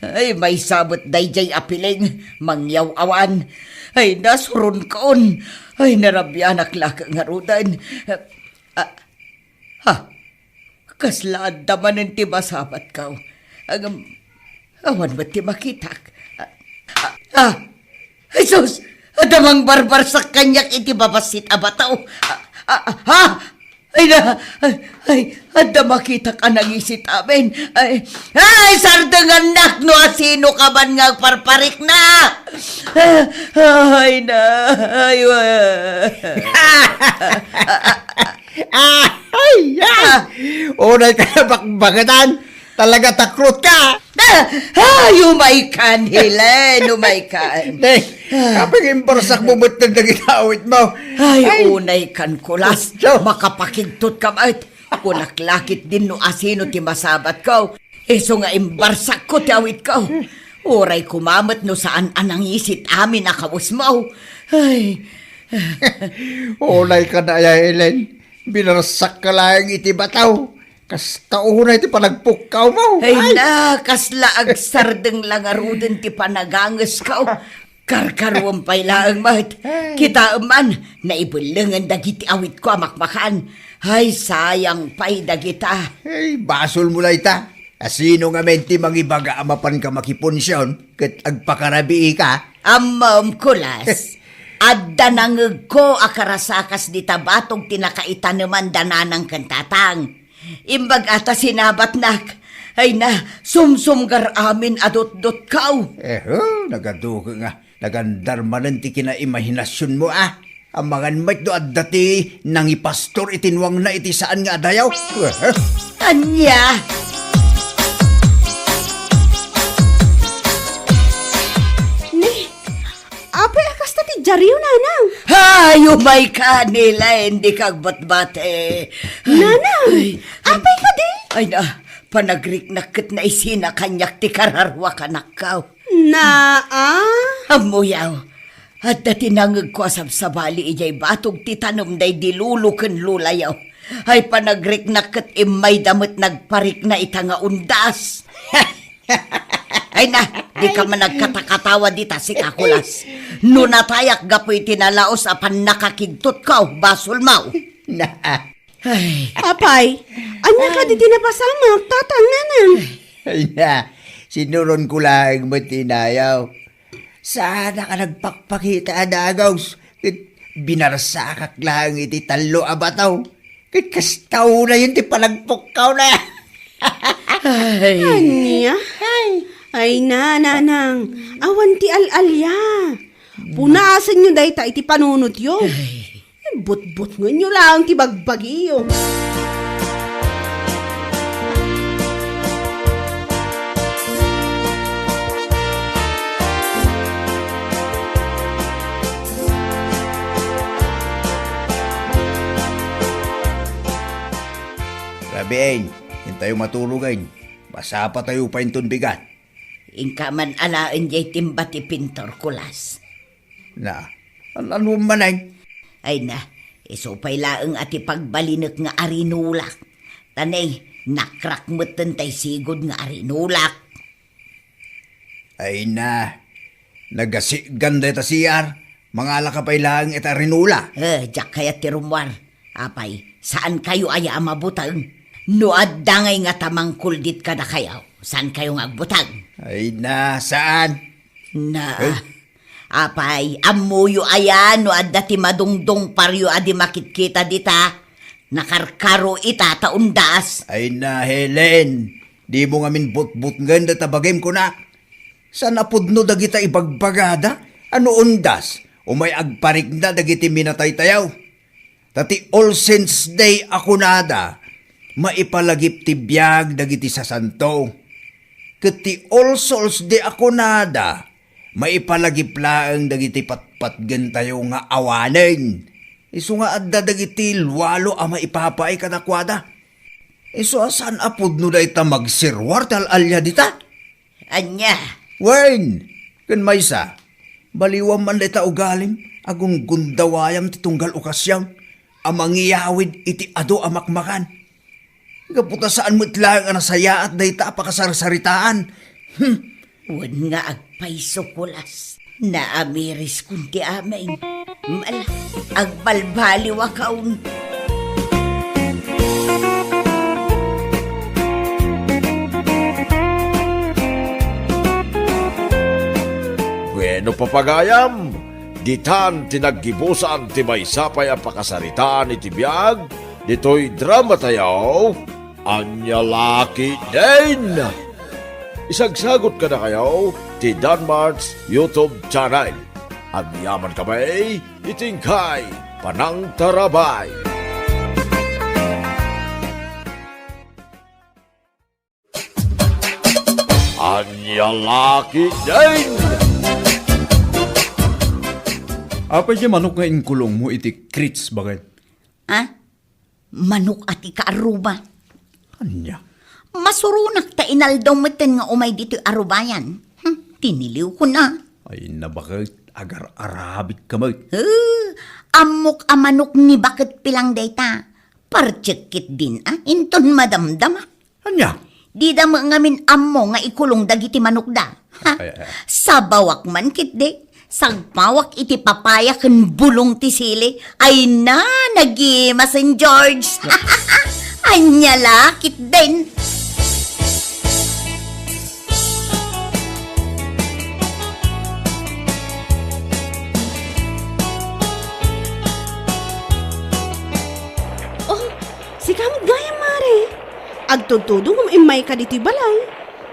Ay, maysa met daydiay a piling, mangyaw-awan. Ay, nasuronkon. Ay, narabianak laeng ngaruden. Ah, ha? Kasla adda manen ti masabatko. Ngem, awan met ti makitak. Ah, ah, ah, Jesus! Adda mangbarbarsak kaniak iti babassit a bato. Ah, ah, ah, ha? Ay na, ay, ay, adda makitak a nangisit amin. Ay, ay, sardengannak no asino ka man nga agparparikna. Ah, ay na, ay, wa- Ah, ay, ay! Ah. Unay ka na bakbakatan. Talaga takrot ka. Ah! Ay, umay kan, Helen, umay kan. Ne, Ah. kapag imbarsak mo met dagiti awit mo. Ay, Ay. unay kan, Kulas. So? Makapakigtot ka met. Kunak lakit din no asino ti masabatko. Isu nga imbarsakko ti awitko. Uray kumamet no saan a nangisit amin a kawesmo. Ay. Unay ka na, aya, Helen. Binarsak ka laeng iti bataw. Kasta unay ti panagpukkaw mo. Ay Ay! na, kasla agsardeng la ngaruden ti panagangesko. Karkaruam pay laeng met. Ay. Kitaem man, naibellengen dagiti awitko a makmakan. Ay, sayang pay dagita. Ay, basol mo dayta. Asino ngamin ti mangibaga a mapanka makipunsion ket agpakarabiika? Ammom, Kulas. Adda nangegko a karasakas dita batog ti nakaitaneman da nanang ken tatang. Imbag a ta sinabatnak. Ay na, sumsumgar amin a dotdotko. Ehe, nagaduke nga. Nagandar manen ti kinaimahinasionmo, a. Amangan met no adda ti nangipastor iti nuangna iti saan nga adayo. Ehe. Ania? Ne, apay a kasta ti diario, Nanang? Ay, umay ka, Helen, dika agbatbati. Nanang, Ay. apay kadi? Ay na, panagriknak ket naisina kaniak ti kararua kanakko. Naa? Ammoyo, adda ti nangegko a sabsabali idiay batog ti tanem daydi lolo ken lolayo. Ay, panagriknak ket immayda met nagparikna ita nga undas. Ay na, dika man nagkatakatawa dita, sika, Kulas. No natayak gapu iti nalaus a pannakakigtotko, basolmo. Na. Ay. Apay, ania kadi ti napasamak, tatang, nanang? Ay na, sinuronko laeng met ti inayaw. Saanak a nagpakpakita a dagus, ket binarsakak laeng iti tallo a bato. Ket kasta unayen ti panagpukkawna. Ay. Ania? Ay. Ay na, nanang, awan ti al-alia. Punasenyo dayta iti panunotyo. Ay. Butbutngenyo laeng ti bagbagiyo. Rabiin, intayo matulogen. Masapatayo pay inton bigat. Inka man alaen jay timba ti pintor, Kulas. Na, an-, anuan manen? Ay na, isu pay laeng a ti pagbalinek nga arinulak. Ta ne, nakrak metten tay sigud nga arinulak. Ay na, nagasigan dayta C R. Mangalaka pay laeng ita rinula. Eh, diak kayat ti rummuar. Apay, saan kayo aya a mabuteng? No adda ngay nga tamangkuldit kadakayo, saan kayo nga agbuteng? Ay na, saan? Na, Eh? apay, ammoyo aya no adda ti madungdungparyo a di makitkita dita? Nakarkaro ita ta undas. Ay na, Helen, dimo ngamin butbutngen dayta bagim, kunak. Saan a pudno dagita ibagbagada a no undas, umay agparikna dagiti minataytayo. Ta ti All Saints Day a kunada, maipalagip ti biag dagiti sasanto. Ket ti All Souls Day a kunada, maipalagip laeng dagiti patpatgentayo nga awanen. Isu nga adda dagiti lualo a maipapaay kadakuada. Isu a saan a pudno dayta magsiruar ti al-alia dita? Ania? Wen, ken maysa, baliwam man dayta ugalim a gunggundawayam ti tunggal okasion a mangiyawid iti adu a makmakan. Gapu ta saan met laeng a nasayaat dayta a pakasarsaritaan. Hmm. Wen nga agpayso, kulas. Naamiriskon ti amin. Mala, agbalbaliwakon. Bueno, papagayam, ditan ti naggibusan ti maysa pay a pakasaritaan iti biag ditoy dramatayo, Ania La Ketdin. Isagsagot kadakayo ti Danmart's YouTube channel. Agyamankami iti inkay panangtarabay. Ania La Ketdin. Apay ti manok nga inkulongmo iti crates, baket? Ah? Manok a ti kaarruba. Ania? Masuronak ta inaldaw metten nga umay ditoy arubayan. Hmm, tiniliwkon a. Ay, nabaket, agar-arabitka met. Eh, ammok a manok ni Baket Pilang dayta. Partsek ketdin a, inton madamdama. Ania? Dida met ngamin ammo nga ikulong dagiti manokda. Ha? Ay, ay, ay. Sabawak man ketdi. Sagpawak iti papaya ken bulong ti sili. Ay na, nagimasen, George. Ania La Ketdin. Oh, sika met gayam, Mare. Agtudtudo ngem immayka ditoy balay.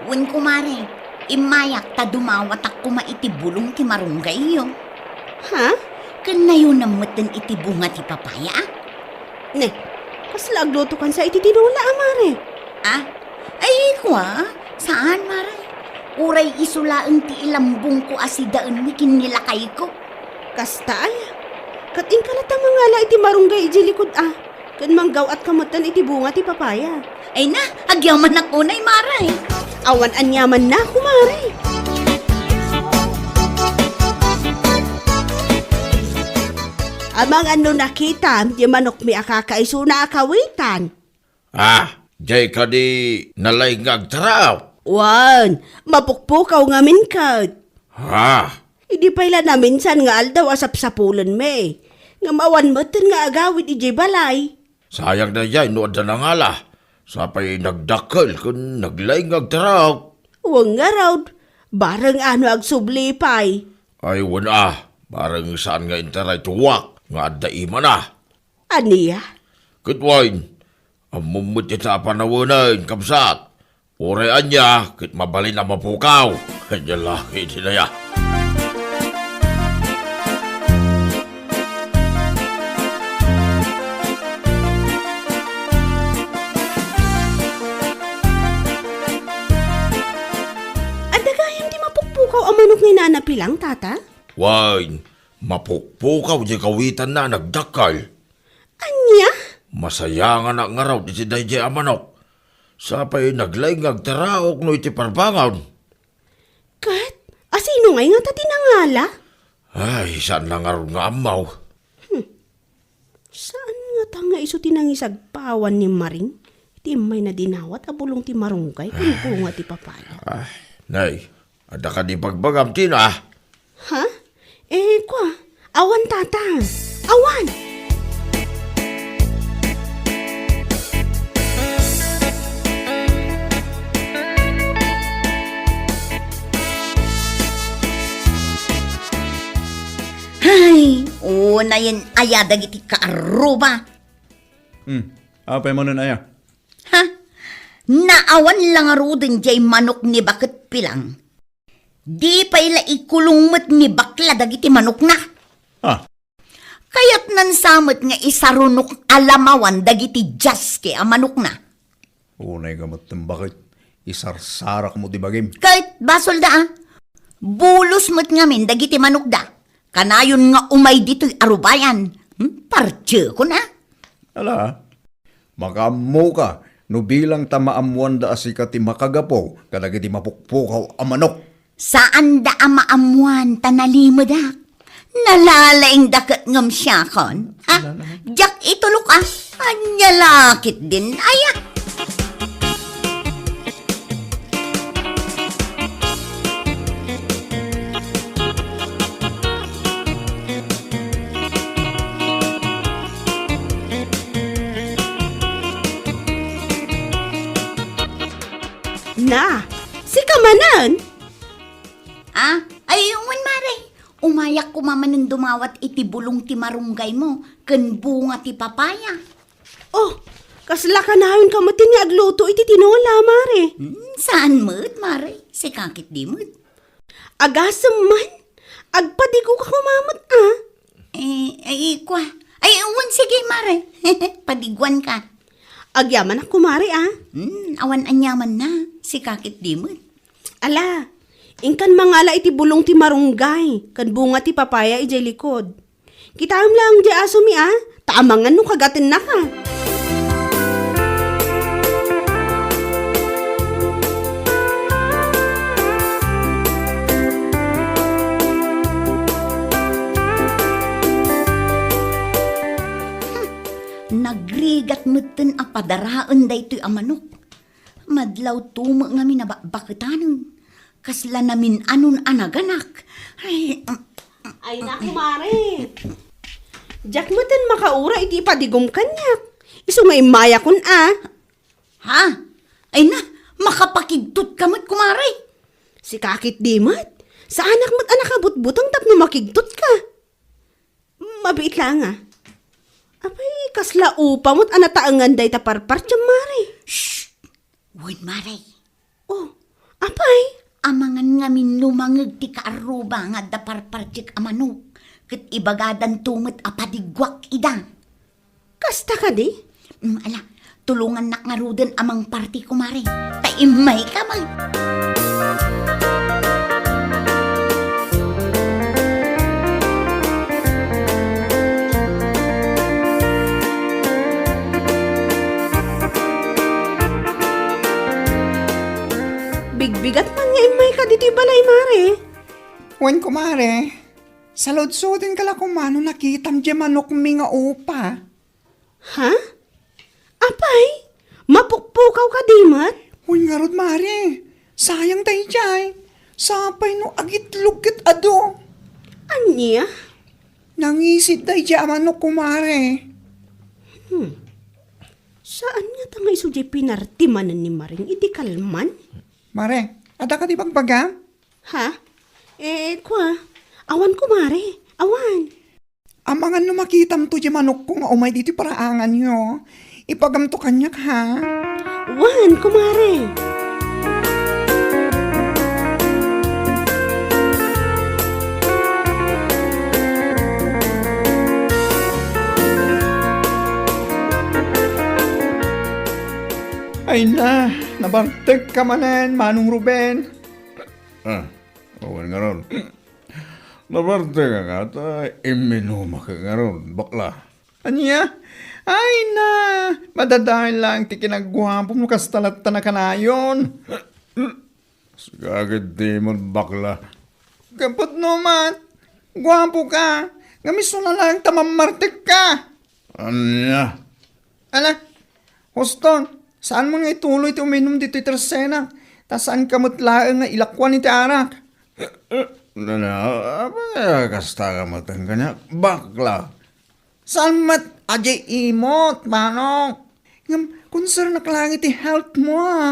Wen, kumare, immayak ta dumawatak koma iti bulong ti marunggayyo. Ha? Ken nayunam metten iti bunga ti papaya, a? Ne, kasla aglutokansa iti tinola, a, Mare? Ah? Ay, kua, saan, Mare? Uray isu laeng ti ilambongko a sidaenmi ken ni lakayko. Kasta aya? Ket inka latta mangala iti marunggay idiay likud, a? Ken manggaw-atka metten iti bunga ti papaya. Ay na, agyamanak unay, Mare. Awan aniamanna, kumare. Amangan no nakitam ti manokmi a kakaisuna a kawitan. Ah, diay kadi nalaing nga agtaraok? Wen, mapukpukaw ngamin ket. Ah. Idi pay la naminsan nga aldaw a sapsapulenmi, ngem awan metten nga agawid idiay balay. Sayang daydiay no adda nangala, sa pay nagdakkel ken naglaing nga agtaraok. Wen ngarud, bareng a no agsubli pay. Ay, wen a, bareng saan nga intaray ti uwak nga adda imana. Ania? Ket wen, ammom met ita a panawenen, kabsat. Uray ania, ket mabalin a mapukaw. Ania La Ketdin aya. Adda gayam ti mapukpukaw a manok ni Nana Pilang, Tata? Wen, mapukpukaw diay kawitanna a nagdakkel. Ania? Masayanganak ngarud iti daydiay a manok. Sa pay naglaing nga agtaraok no iti parbangon. Ket, asino ngay ngata ti nangala? Ay, saan la ngarud nga ammo. Hmm. Saan ngata nga isu ti nangisagpawan ni Maring? Iti immay nadinawat a bulong ti marunggay ken bunga ti papaya. Ah, nay, adda kadi bagbagam, Tina? Ha? Eh, kua, awan, Tata. Awan! Hay, unayen aya dagiti kaarruba. Hmm, apay manen aya? Ha? Naawan la ngaruden diay manok ni Baket Pilang. Di pay la ikulong met ni bakla dagiti manokna. Ah. Kayatnan sa met nga isarunok a lamawan dagiti jaske a manokna. Unay ka met, Baket, isarsarak mo ti bagim. Ket basolda a. Bulos met ngamin dagiti manokda. Kanayon nga umay ditoy arubayan. Hmm? Partiekon a. Ala, makaammoka no bilang ta maammoanda a sika ti makagapu kadagiti mapukpukaw a manok. Saanda a maammoan ta nalimedak. Nalalaingda ket ngem siakon. Ha? Diak itulok a. Ania la ketdin aya. Na, sika manen? Ah, ay, wen, mare. Umayak koma manen dumawat iti bulong ti marunggaymo ken bunga ti papaya. Oh, kasla kanayon ka met nga agluto iti tinola, mare. Hmm, saan met, mare? Sika ketdi met. Agasem man. Agpadigo ka koma met, ah. Eh, ay, kua. Ay, wen, sige, mare. Padiguan ka. Agyamanak, kumare, ah. Hmm, awan aniamanna. Sika ketdi met. Ala, inkan mangala iti bulong ti marunggay, ken bunga ti papaya idiay likod. Kitaem laeng diay asomi, a, ta amangan no kagatennaka. Nagrigat metten a padaraen daytoy a manok. Madlawto met ngamin a bakbaketanen. Kasla namin-anon a naganak. Ay, mm, Ay, naku, mare. Diak metten makaura iti ipadigom kaniak. Isu nga immayakon, a. Ha? Ay na, makapakigtot ka met, kumare. Sika ketdi met. Saanak met a nakabutbuteng tapno makigtot ka. Mabiit laeng, a. Apay, kasla upa met a nataengan dayta parpartiam, mare. Shh! Wen, mare. Oh, apay? Amangan ngamin no mangngeg ti kaarruba nga adda parpartiek a manok, ket ibagadanto met a padiguak ida. Kasta kadi? Mm, ala, tulongannak ngaruden a mangparti, kumare. Ta immayka met. Bigbigat man nga immayka ditoy balay, mare. Wen, kumare. Saludsodinka la koma no nakitam diay manokmi nga upa. Ha? Apay, mapukpukaw kadi met? Wen ngarud, mare. Sayang daydiay. Sapay no agitlog ket adu. Ania? Nangisit daydiay a manok, kumare. Hmm. Saan ngata nga isu diay pinarti manen ni Maring iti kalman? Mare, adda kadi bagbagam? Ha? Eh, kua, awan, kumare. Awan. Amangan no makitamto diay manokko nga umay ditoy paraanganyo. Ipagamto kaniak, ha? Wen, kumare. Ay na, nabartekka manen, Manong Ruben. Ah, wen ngarud. Nabartekka ta imminumak ngarud, bakla. Ania? Ay na, madadael laeng ti kinaguapom no kasta latta nakanayon. Sika ketdi met, bakla. Gapu no met, guapoka, ngem isuna laeng ta mammartekka. Ania? Ala, huston, saanmo nga ituloy ti uminum ditoy tersenak, ta saanka met laeng nga ilakuan iti arak. Nana, apay kasta ka met kaniak, bakla. Saan met a diay imot, manong? Ngem, konsernak laeng iti health mo, a.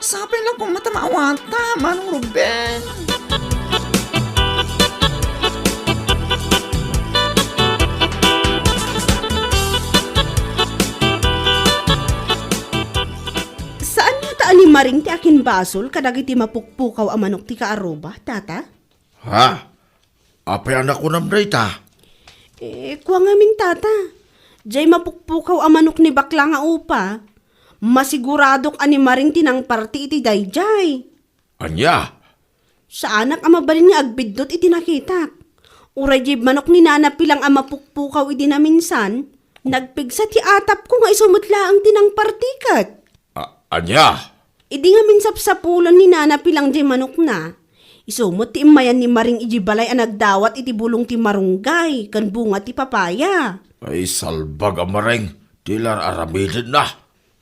Sapay la koma ta maawata, Manong Ruben. Saan ngata a ni Maring ti akinbasol kadagiti mapukpukaw a manok ti kaaruba, tata? Ha? Apay a nakunam dayta? Eh, kua ngamin, tata. Diay mapukpukaw a manok ni bakla nga upa, masiguradok a ni Maring ti nangparti iti daydiay. Ania? Saanak a mabalin nga agbiddut iti nakitak. Uray diay manok ni Nana Pilang a mapukpukaw idi naminsan, nagpigsa ti atapko nga isu met laeng ti nangparti ket. Ania? Idi ngamin sapsapulen ni Nana Pilang diay manokna, isu met ti immayan ni Maring idiay balay a nagdawat iti bulong ti marunggay ken bunga ti papaya. Ay, salbag a Maring, ti la ar-aramidenna.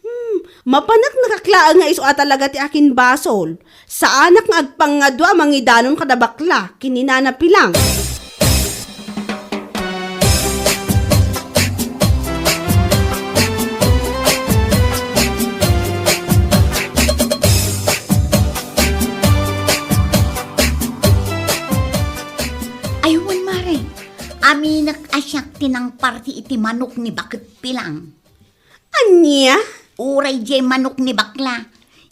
Hmm, mapanek nakaklaan nga isu a talaga ti akin basol. Saanak nga agpangadua a mangidanon kada bakla ken ni Nana Pilang. Ay, wen, Mare. Aminek a siak ti nangparti iti manok ni Baket Pilang. Ania? Uray diay manok ni bakla.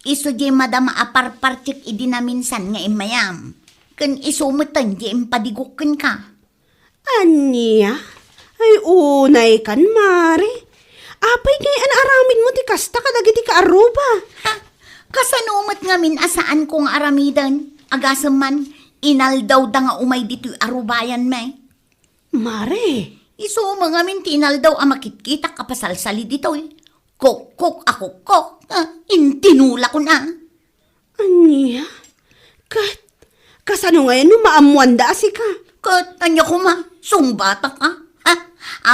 Isu diay madama a parpartiek idi naminsan nga immayam. Ken isu metten diay impadigok kenka. Ania? Ay, unay kan, Mare. Apay ngay-an a aramidmo ti kasta kadagiti kaaruba? Ha? Kasano met ngamin a saanko nga aramiden? Agasem man, inaldawda nga umay ditoy arubayanmi. Mare. Isu met ngamin ti inaldaw a makitkitak a pasalsali ditoy. Kokkok a kokkok, ah, intinulakon a. Ania? Ket, kasano ngayen no maammoanda a sika? Ket, ania koma, sungbatak a. Ha?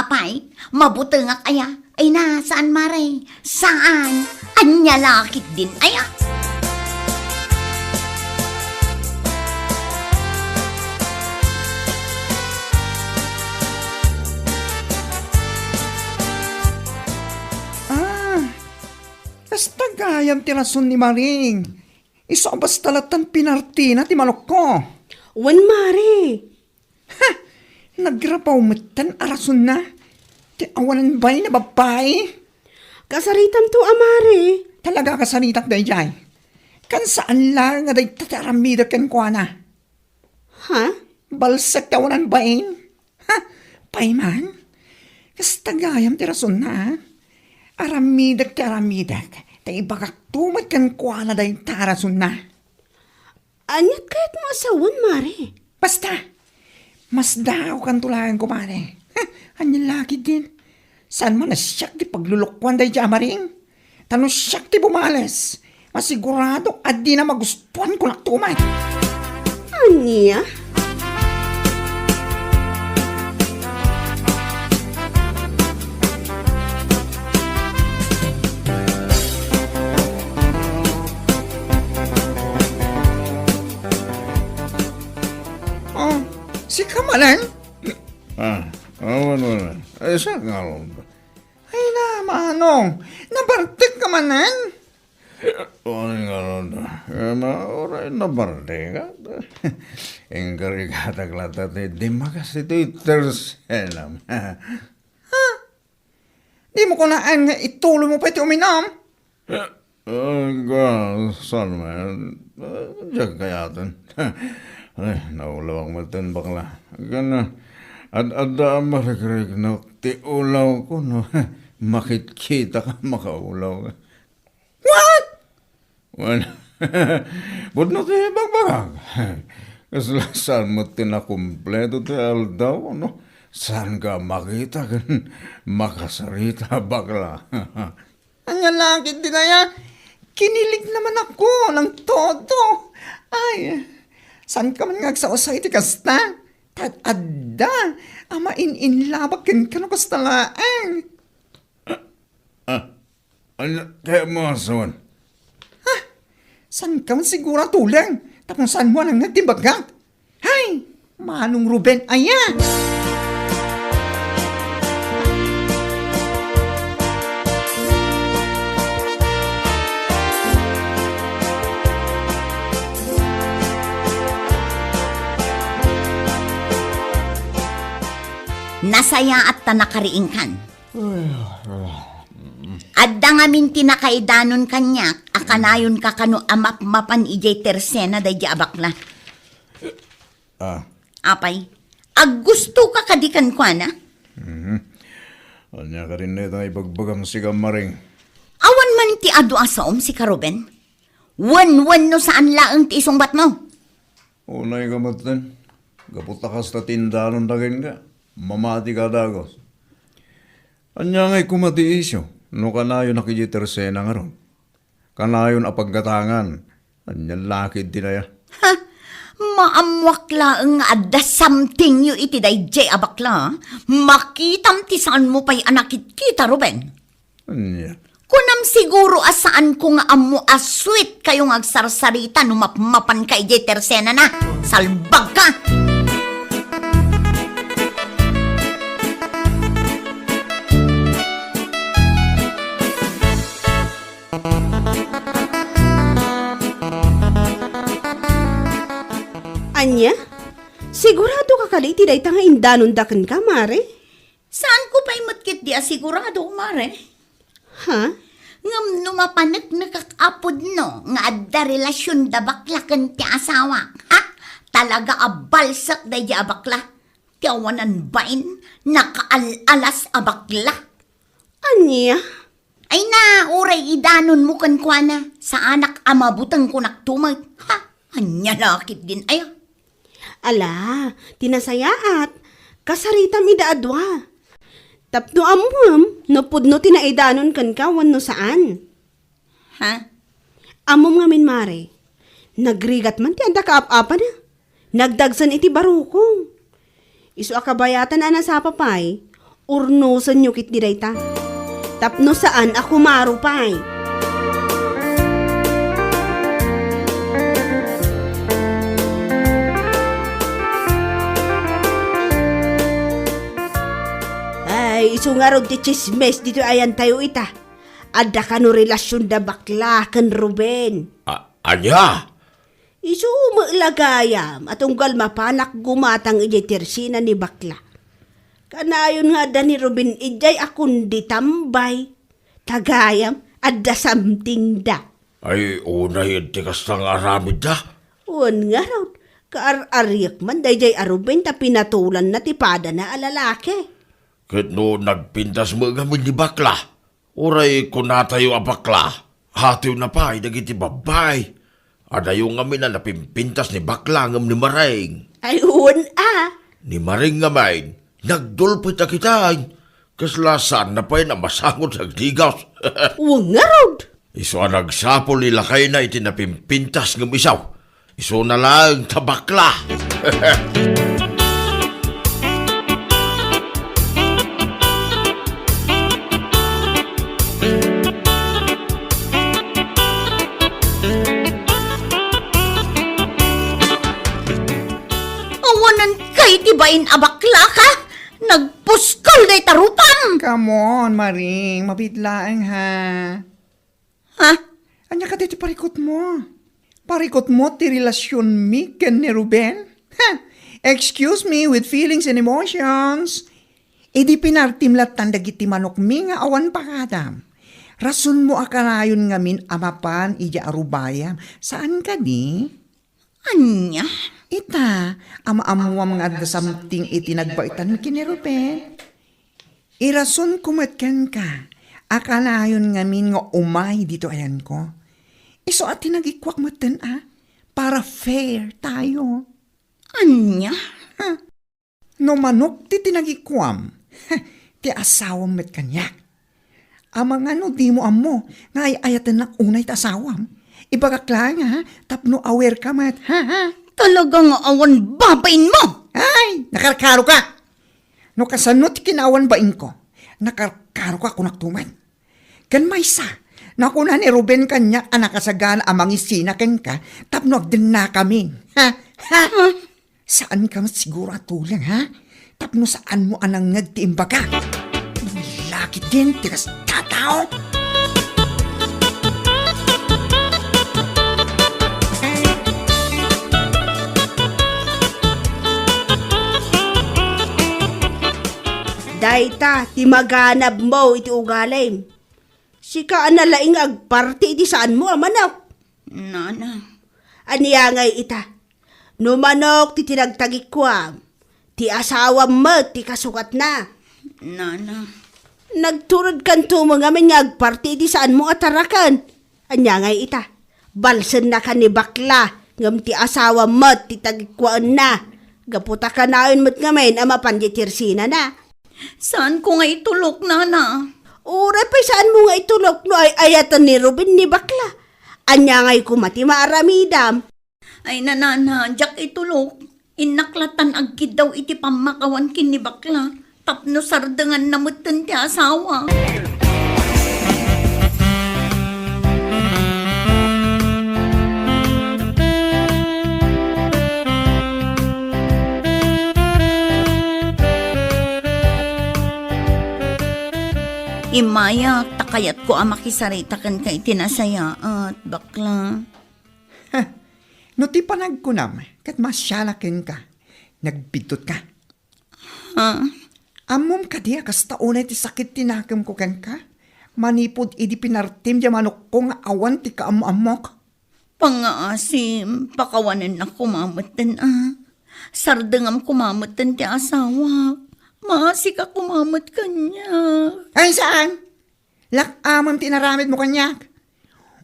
Apay, mabutengak aya? Ay na, saan, Mare? Saan? Ania la ketdin aya? Ah, kasta gayam ti rason ni Maring. Isu a basta lattan pinartina ti manokko. Wen, Mare. Ha! Nagrabaw metten a rasonna ti awanan bain a babbai. Kasaritamto a Mare. Talaga kasaritak daydiay. Ken saan laeng nga dayta ti aramidek kenkuana. Ha? Balsek ti awanan bain. Ha? Pay man? Kasta gayam ti rasonna, a? Aramidek ti aramidek. Ta ibagakto met kenkuana dayta a rasonna. Aniat kayatmo a sawen, Mare? Basta! Masdaawkanto laeng, kumare. Ha? Ania la ketdin? Saan man a siak ti paglulukoan daydiay a Maring? Ta no siak ti bumales, masigurado a dina magustuan kunakto met. Ania? Oh, sika manen? Ah, awan, awan. Ay, sa ngalon. Ay na, Manong, nabartek ka manen? Ay, ngalon. Ay na, uray nabartek ka. Inkargatak latta ti dimagas iti tersenam. Ha? Dimo kunaan nga ituloymo pay ti uminum? Ay, saan man? Diak kayaten. Ay, naulawak metten, bakla. Ken, ad-adda a marikriknok ti ulawko no makitkita ka makaulaw. What? Wen, pudno ti bagbagak. Kasla saan met ti nakumpleto ti aldaw, no? Saanka makita ken makasarita, bakla. Ania la ketdin aya? Kinilig naman ako ng todo. Ay, saanka man nga agsausay ti kasta? Ta adda a main-inlabak kenka no kasta laeng. Ah, ania kayatmo a sawen? Ha? Saanka man siguro a tuleng tapno saanmo a nangngeg ti imbagak? Hay! Manong Ruben aya! Nasayaat ta nakariingkan. Adda ngamin ti nakaidanon kaniak a kanayonka kano a mapmapan idiay tersena daydiay a bakla. Ah. Apay, aggustoka kadi kenkuana? Mhm. Ania kadi dayta nga ibagbagam, sika Maring? Awan man ti adu a saom, sika Ruben? Wenno saan laeng ti isungbatmo? Unayka metten, gapu ta kasta ti indanon da kenka, mamatika a dagus. Ania ngay koma ti isyu no kanayonak idiay tersena ngarud? Kanayon a paggatangan. Ania la ketdin aya? Ha? Maammoak laeng nga adda somethingyo iti daydiay a bakla. Makitam ti saanmo pay a nakitkita, Ruben. Ania? Kunam siguro a saanko nga ammo a sweet kayo nga agsarsarita no mapmapanka idiay tersenana. Salbagka! Ania? Siguradoka kadi iti dayta nga indanonda kenka, Mare? Saanko pay met ketdi a sigurado, Mare. Ha? Ngem no mapaneknekak a pudno nga adda relasion da bakla ken ti asawak, ha? Talaga a balsek daydi a bakla. Ti awanan bain, nakaal-alas a bakla. Ania? Ay na, uray idanonmo kenkuana, saanak a mabuteng kunak tumet. Ha? Ania la ketdin aya? Ala, ti nasayaat, kasaritam ida a dua. Tapno ammuem no pudno ti naidanon kenka wenno saan. Ha? Ammom ngamin, Mare, nagrigat man ti adda kaap-apana. Nagdagsen iti barukong. Isu a kabayatan a nasapa pay, urnosenyo ketdi dayta. Tapno saan a kumaro pay. Ay, isu ngarud ti tsismis ditoy ayantayo ita. Adda kano relasion da bakla ken Ruben. A-, ania? Isu met la gayam a tunggal mapanak gumatang idiay tersena ni bakla. Kanayon nga adda ni Ruben idiay a kundi tambay. Ta gayam, adda something da. Ay, unay iti kasta nga aramidda? Wen ngarud, kaar-ariek man daydiay a Ruben ta pinatulanna ti padana a lalaki. Ket no nagpintas met ngamin ni bakla, uray kunatayo a bakla, hatoyna pay dagiti babbai. Adayo ngamin a napimpintas ni bakla ngem ni Maring. Ay, wen a. Ni Maring ngamin, nagdulpit a kitain. Kasla saanna pay a masango ti agdigas. Wen ngarud. Isu a nagsapul ni lakayna iti napimpintas ngem isaw. Isuna laeng ta bakla. Awanan kay ti bain a bakla ka? Nagpuskol dayta rupam! Come on, Maring. Mabiit laeng, ha? Ha? Ania kadi ti parikutmo? Parikutmo ti relasionmi ken ni Ruben? Ha! Excuse me, with feelings and emotions. Idi pinartim lattan dagiti manokmi nga awan pakadam. Rasonmo a kanayon ngamin a mapan idiay arubayam. Saan kadi? Ania? Ita, ammoam nga adda something iti nagbaetan ken ni Ruben. Irasonko met kenka a kanayon ngamin nga umay ditoy ayanko. Isu a tinagikuak metten a para fair tayo. Ania? Ha? No manok ti tinagikuam, ti asawam met kaniak. Amangan no dimo ammo nga ay-ayatennak unay ti asawam. Ibagak laeng, ha, tapno aware ka met, ha, ha? Talaga nga awan babainmo! Ay, nakarkaroka! No kasano ti kinaawan bainko, nakarkaroka kunak tumet. Ken maysa, nakuna ni Ruben kaniak a nakasagana a mangisina kenka tapno agdennakamin. Ha? Ha? Saanka met siguro a tuleng, ha? Tapno saanmo a nangngeg ti imbagak. Lakit din ti kasta tao. Dayta ti maganabmo iti ugalim. Sika a nalaing nga agparti iti saanmo a manok. Nana. Ania ngay ita? No manok ti tinagtagikuam, ti asawam met ti kasukatna. Nana. Nagturodkanto met ngamin nga agparti iti saanmo a taraken. Ania ngay ita? Balsennaka ni bakla, ngem ti asawam met ti tagikuaenna. Gapu ta kanayon met ngamin a mapan diay tersenana. Saanko nga itulok, Nana. Uray pay saanmo nga itulok no ay-ayaten ni Ruben ni bakla. Ania ngay koma ti maaramidam? Ay, nanana, diak itulok. Innak lattan agkiddaw iti pammakawan ken ni bakla tapno sardenganna metten ti asawa. Immayak, ta kayatko a makisarita kenka iti nasayaat, bakla. Ha, no ti panagkunam ket masiana kenka, nagbiddut ka. Ha? Ammom kadi a kasta unay ti sakit ti nakemko kenka? Manipud idi pinartim diay manokko nga awan ti kaammo-ammok. Pangngaasim, pakawanennak koma metten a. Sardengam koma metten ti asawak. Maasika koma met kaniak. Ay, saan? Lak-amem ti inaramidmo kaniak.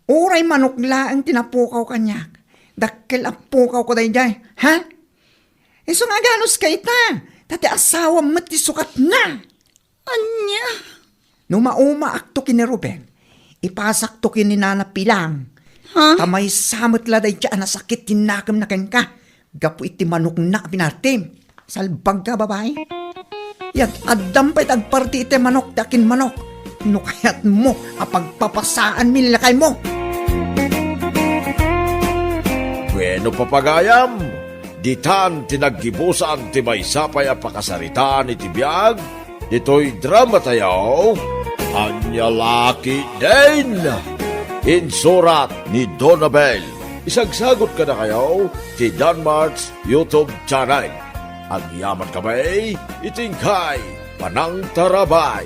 Uray manok laeng ti napukaw kaniak. Dakkel a pukawko daydiay, ha? Isu nga aganuska ita, ta ti asawam met ti sukatna. Ania? No maumaakto ken ni Ruben, ipasakto ken ni Nana Pilang. Ha? Ta maysa met la daydiay a nasakit ti nakemna kenka. Gapu iti manokna a pinartim. Salbagka, babai. Yat, addam pay ti agparti iti manok ti akin manok. No kayatmo a pagpapasaanmi ni lakaymo. Bueno, papagayam, ditan ti naggibusan ti maysa pay a pakasaritaan iti biag ditoy dramatayo, Ania La Ketdin. Insurat ni Donabel. Isagsagut kadakayo ti Danmart's YouTube channel. Agyaman kami iti inkay panangtarabay.